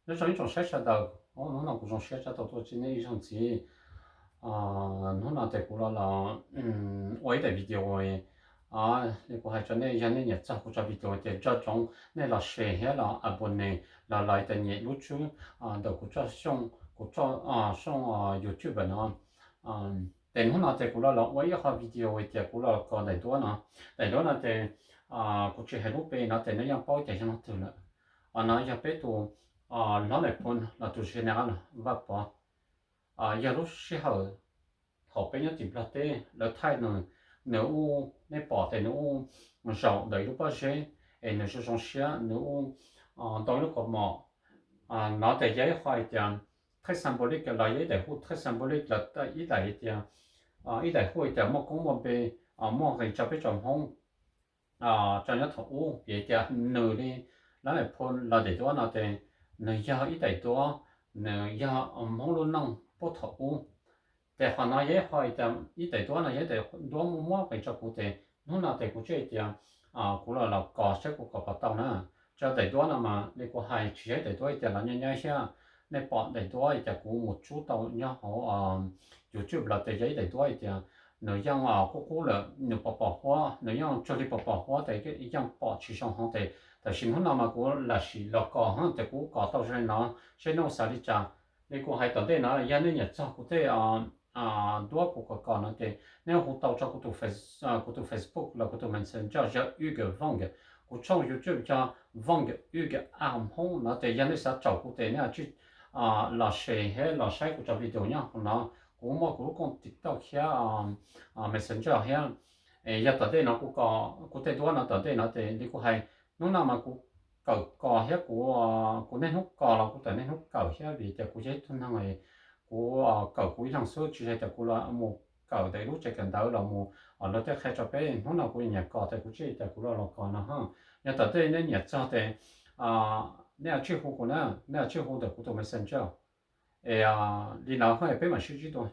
Nyob zoo ib tsoom saib sawv daws, hnub no kuv zoo siab tsa tau tuaj txib nej ib zaug ntxiv. Hnub no ces kuv los los ua ib daim video li kuv hais rau nej, yog nej nyiam txog kuv tso video ces nco ntsoov nej los share thiab los abonné los like tias nyem lub tswb ntawm kuv tso, kuv tso YouTube no. Ces hnub no ces kuv los los ua ib qho video tias kuv los kos daim duab no. Daim duab no ces kuv tsis hais lub npe no ces nej yeej paub tias yog leej twg lawm. No yog peb tus hlob Nais Phoo los tus General Vaj Pov. Yog lub sij hawm thaum peb nyob tim Nplog teb lawv thaij nws, nws ua, nej pom tias nws ua zaum ntawm ib lub pob zeb es nws zoo zoo siab, nws ua ntoo lub kaus mom. No ces yog ib qho hais tias très symbolique los yog ib daim hu très symbolique los ib daim tias, ib daim hu tias muaj koob muaj npe, muaj nqis tso peb tsoom Hmoob tso nyob thaum ub. Vim tias nws li, hlob Nais Phoo los daim duab no ces nws yog ib daim duab, nws yog Hmoob lub neej puag thaum ub. Ces qhov no yog ib qho tias ib daim duab no yog ib daim duab muaj muab nqis tso kuv ces hnub no ces kuv thiaj tias kuv los los kos saib kuv kos puas tau na. Tso daim duab no mas li kuv hais tsis yog ib daim duab tias los nyab nyab thiab. Nej pom daim duab tias kuv mus tsub tau nyob hauv YouTube los ces yog ib daim duab tias nws yeej qub qub lawm, nws pom pom huab, nws yeej tsuag li pom pom huab ces yeej pom tsis zoo hauv ces. Tab sis hnub no mas kuv lam sim los kos ces kuv kos tau zoo li no, seb nej xav li cas. Li kuv hais tom ntej no, yog nej nyiam txog kuv tej duab kuv kos kos no ces nej hu tau tso kuv tus Facebook los kuv tus Messenger yog Hugues Vong. Kuv tshooj YouTube yog Vong Hugues A Hmoob no ces yog nej xav caum kuv ces nej tsij los share thiab los saib kuv cov video nyob hauv no. Kuv muaj kuv lub koom TikTok thiab Messenger thiab. Es yog tom ntej no kuv kos kuv tej duab no tom ntej no ces li kuv hais, hnub no mas kuv kawm kos thiab kuv, kuv niaj hnub kos los kuv tawm niaj hnub kawm thiab vim tias kuv yog ib tug neeg kuv kawm kuv ib leeg xwb tsis hais tias kuv los mus kawm ntawm lub tsev kawm ntawv los mus luag tej qhia tso peb. Hnub no kuv nyiam kos ces kuv thiaj tias kuv los los kos no. Yog tom ntej nej nyiam txog ces nej tsij hu kuv na, nej tsij hu ntawm kuv tus Messenger. Es li no peb mam sib ntsib dua.